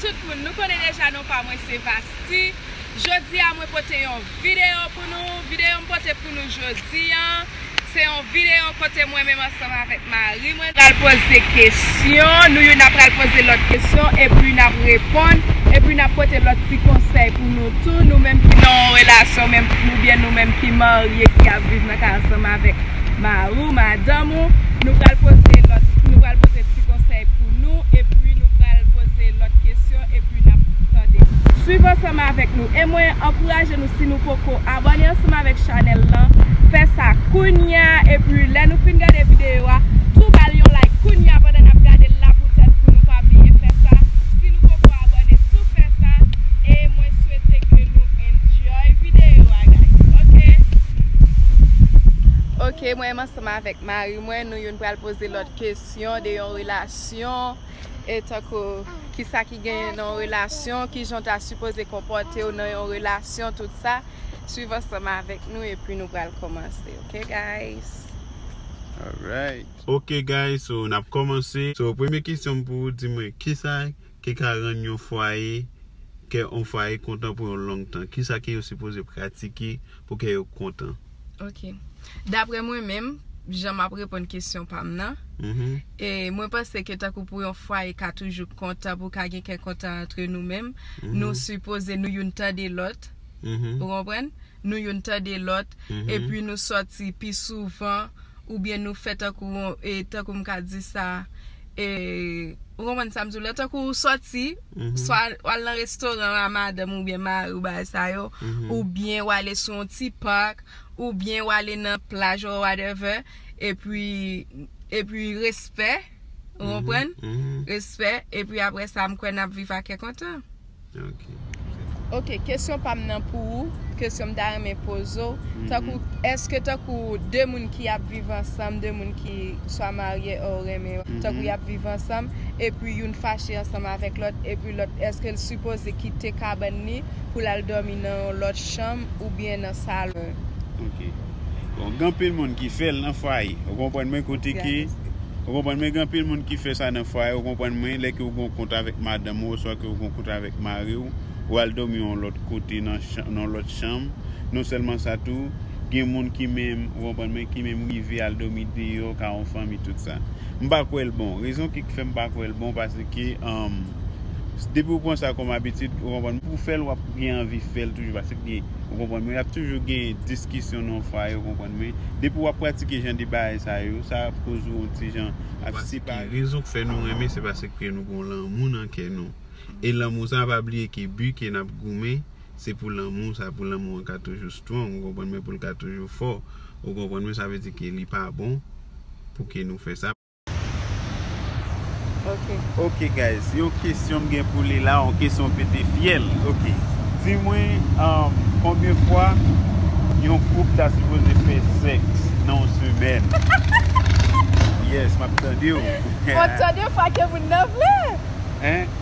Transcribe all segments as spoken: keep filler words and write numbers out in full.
Tout moun, nou konnen deja non pa mwen se Vasti. Jodi a mwen pote yon videyo pou nou. Videyo m pote pou nou jodi a, se yon videyo kote mwen menm ansanm avèk mari mwen pral poze kesyon. Nou youn ap pral poze lòt kesyon, epi n ap reponn, epi n ap pote lòt ti konsèy pou nou tou. Nou menm ki nan yon relasyon, menm oubyen nou menm ki marye, ki ap viv nan kay ansanm avèk mari w, madanm ou, nou pral poze lòt, nou pral poze ti konsèy pou nou, epi nou pral poze lòt kesyon, epi n ap tande. Swiv ansanm avèk nou. E mwen ankouraje nou, si nou poko abòne ansanm avèk chanèl lan, fè sa kounye a, epi lè nou fin gade videyo a, tou ba l yon like kounye a pandan n ap gade l la poutèt pou nou pa bliye fè sa. Si nou poko abòne, tou fè sa. E mwen swete ke nou enjoy videyo a, guys. Ok? Ok, mwen menm ansanm avèk mari mwen, nou youn pral poze lòt kesyon de yon relasyon. E tankou, kisa ki genyen nan yon relasyon, kijan w ta sipoze konpòte w nan yon relasyon, tout sa. Swiv ansanm avèk nou epi nou pral kòmanse, ok, guys? Alright. Ok, guys, so n ap kòmanse. So, premye kesyon m pou ou, di mwen, kisa ki ka rann yon fwaye, kè yon fwaye kontan pou yon long tan? Kisa ke yo sipoze pratike pou kè yo kontan? Ok. Daprè mwen menm, jan m ap reponn kesyon pa m nan, e mwen panse ke tankou pou yon fwaye ka toujou kontan, pou ka gen kè kontan antre nou menm, nou sipoze nou youn tande lòt. Ou konprann? Nou youn tande lòt, epi nou sòti pi souvan, oubyen nou fè tankou yon, e, tankou m ka di sa, e, ou konprann sa m di w la, tankou ou sòti, swa w al nan restoran a madanm oubyen mari w, bagay sa yo, oubyen w ale sou yon ti pak, oubyen w ale nan plaj or whatever, epi, epi respè, ou konprann? Respè, epi apre sa, m kwè n ap viv a kè kontan. Ok. Ok, kesyon pa m nan pou ou, kesyon m ta renmen poze w, tankou, èske tankou de moun ki ap viv ansanm, de moun ki swa marye or renmen, tankou y ap viv ansanm, epi youn fache ansanm avèk lòt, epi lòt, èske l sipoze kite kabann li pou l al dòmi nan yon lòt chanm oubyen nan salon? Ok. Bon, gen anpil moun ki fè l nan fwaye. Ou konprann mwen kote ke, ou konprann mwen, gen anpil moun ki fè sa nan fwaye, ou konprann mwen, lè ke ou gen yon kont avèk madanm ou, oswa ke ou gen yon kont avèk mari w, ou al dòmi yon lòt kote nan chan-, nan yon lòt chanm. Non sèlman sa tou, gen moun ki menm, ou konprann mwen, ki menm rive al dòmi deyò, ka yon fanmi, tout sa. M pa kwè l bon. Rezon ki fè m pa kwè l bon, paske, um, depi ou pran sa kòm abitid, ou konprann, pou fè l, w ap gen anvi fè l toujou, paske, ou konprann mwen, y ap toujou gen diskisyon nan yon fwaye, ou konprann mwen. Depi w ap pratike jan de bagay sa yo, sa ap koz ou yon ti jan ap separe. Rezon k fè nou renmen, se paske nou gen lanmou nan kè nou. E lanmou sa, pa bliye ke bi ke n ap goumen, se pou lanmou sa, pou lanmou an ka toujou strong, ou konprann mwen, pou l ka toujou fò. Ou konprann mwen, sa vle di ke li pa bon pou ke nou fè sa. Ok. Ok, guys, yon kesyon m gen pou li la, yon kesyon pete fyèl. Ok. Di mwen, um, konbyen fwa yon koup ta sipoze fè sèks nan yon semèn? Yes, m ap tande w. Otan de fwa ke moun nan vle. Hein?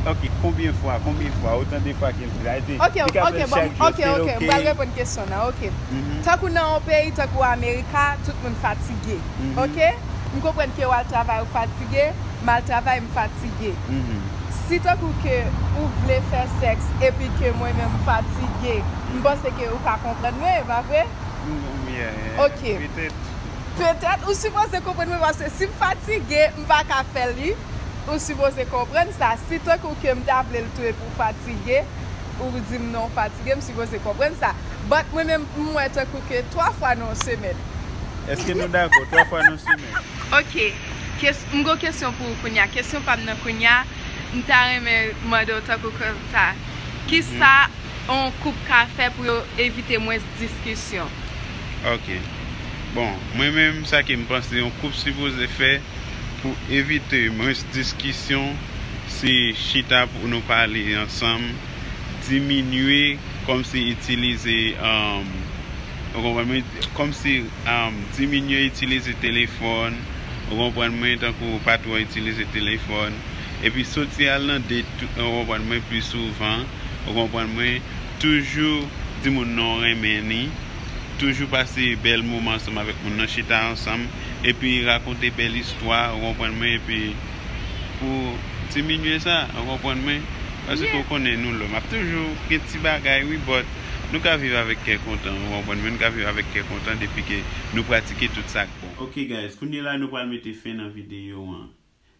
Ok, konbyen fwa, konbyen fwa, otan de fwa ke l vle. Ayiti, ok, li ka fè l chak jou, ok, ok, m pral reponn kesyon nan, ok. Tankou nan yon peyi, tankou Amerika, tout moun fatige, ok? M konprann ke w al travay, ou fatige, m al travay, m fatige. Si tankou ke ou vle fè sèks, epi ke mwen menm m fatige, m panse ke ou ka konprann mwen, e pa vre? Ok. Petèt. Petèt, ou sipoze konprann mwen, paske si m fatige, m pa ka fè li. Ou sipoze konprann sa. Si tankou ke m ta vle l tou epi w fatige, ou di m non, w fatige, m sipoze konprann sa. But mwen menm, m wè tankou ke twa fwa nan yon semèn. Èske nou dakò? Twa fwa nan yon semèn. Ok. Kes-, m gon kesyon pou ou kounye a. Kesyon pa m nan kounye a, m ta renmen mande w tankou konsa. Kisa yon koup ka fè pou yo evite mwens diskisyon? Ok. Bon, mwen menm, sa ke m panse yon koup sipoze fè pou evite mwens diskisyon, se chita pou nou pale ansanm, diminye, kòmsi itilize, um, ou konprann mwen, kòmsi, um, diminye itilize telefòn, ou konprann mwen, tankou pa twò itilize telefòn, epi soti al nan date, ou konprann mwen, pli souvan, ou konprann mwen, toujou di moun nan w renmen li, toujou pase bèl moman ansanm avèk moun nan, chita ansanm, epi rakonte bèl istwa, ou konprann mwen, epi pou Diminye sa, ou konprann mwen? Paske ou konnen nou lòm ap toujou gen ti bagay, wi, but nou ka viv avèk kè kontan, ou konprann mwen? Nou ka viv avèk kè kontan depi ke nou pratike tout sa k bon. Ok, guys, kounye la nou pral mete fen nan videyo an.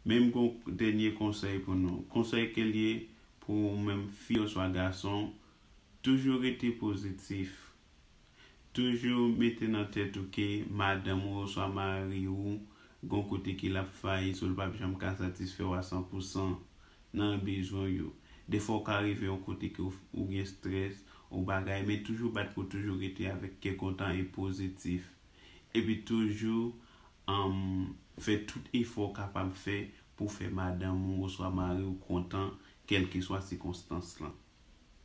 Men m gon dènye konsèy pou nou. Konsèy ke l ye pou ou menm fi oswa gason, toujou rete pozitif. Toujou mete nan tèt ou ke madanm ou oswa mari ou gon kote ke l ap fayi, so l p ap janm ka satisfè w a san pou san nan bezwen w yo. Defwa ou ka rive yon kote ke ou, ou gen strès, ou bagay, men toujou bat pou toujou rete avèk kè kontan e pozitif. Epi toujou, um, fè tout efò w kapab fè pou fè madanm ou oswa mari w kontan, kèlkeswa sikonstans lan.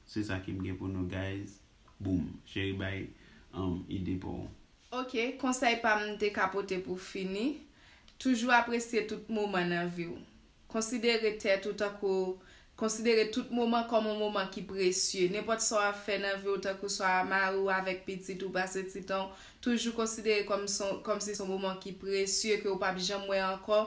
Se sa ke m gen pou nou, guys. Boom. Cheri bay, um, ide pa w. Ok, konsèy pa m te ka pote pou fini. Toujou apresye tout moman nan vi w. Konsidere tèt ou tankou, konsidere tout moman kòm yon moman ki presye. Nenpòt sa w ap fè nan vi w, tankou swa mari w avèk pitit ou pase ti tan w, toujou konsidere kòm son, kòm si son moman ki presye ke w p ap janm wè ankò,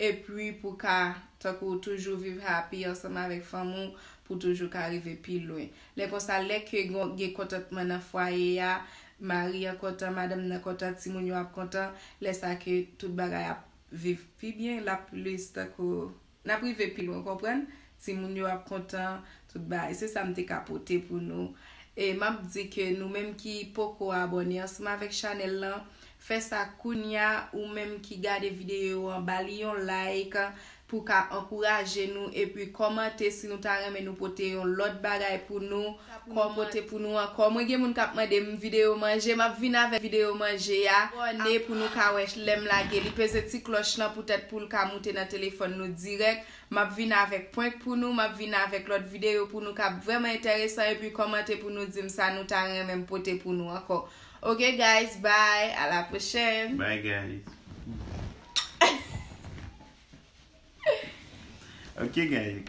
epi pou ka, tankou toujou viv happy ansanm avèk fanmi w, pou toujou ka rive pi lwen. Lè konsa, lè ke gon, gen kontantman nan fwaye a, mari an kontan, madanm nan kontan, timoun yo ap kontan, lè sa ke tout bagay ap viv pi byen, l ap plis tankou n ap rive pi lwen, konprann? Timoun yo ap kontan, tout bagay. Se sa m te ka pote pou nou. E m ap di ke nou menm ki poko abòne ansanm avèk chanèl lan, fè sa kounya, ou menm ki gade videyo an, ba li yon like, pou ka ankouraje nou, epi kòmante si nou ta renmen nou pote yon lòt bagay pou nou, kòmante pou nou ankò. Mwen gen moun k ap mande m videyo manje, m ap vin avèk videyo manje a. Abòne pou nou ka wè lè m lage li, peze ti klòch lan poutèt pou l ka moute nan telefòn nou dirèk. M ap vin avèk prank pou nou, m ap vin avèk lòt videyo pou nou k ap vrèman enteresan, epi kòmante pou nou di m sa nou ta renmen m pote pou nou ankò. Ok, guys, bye, à la prochaine. Bye, guys. Ok, guys.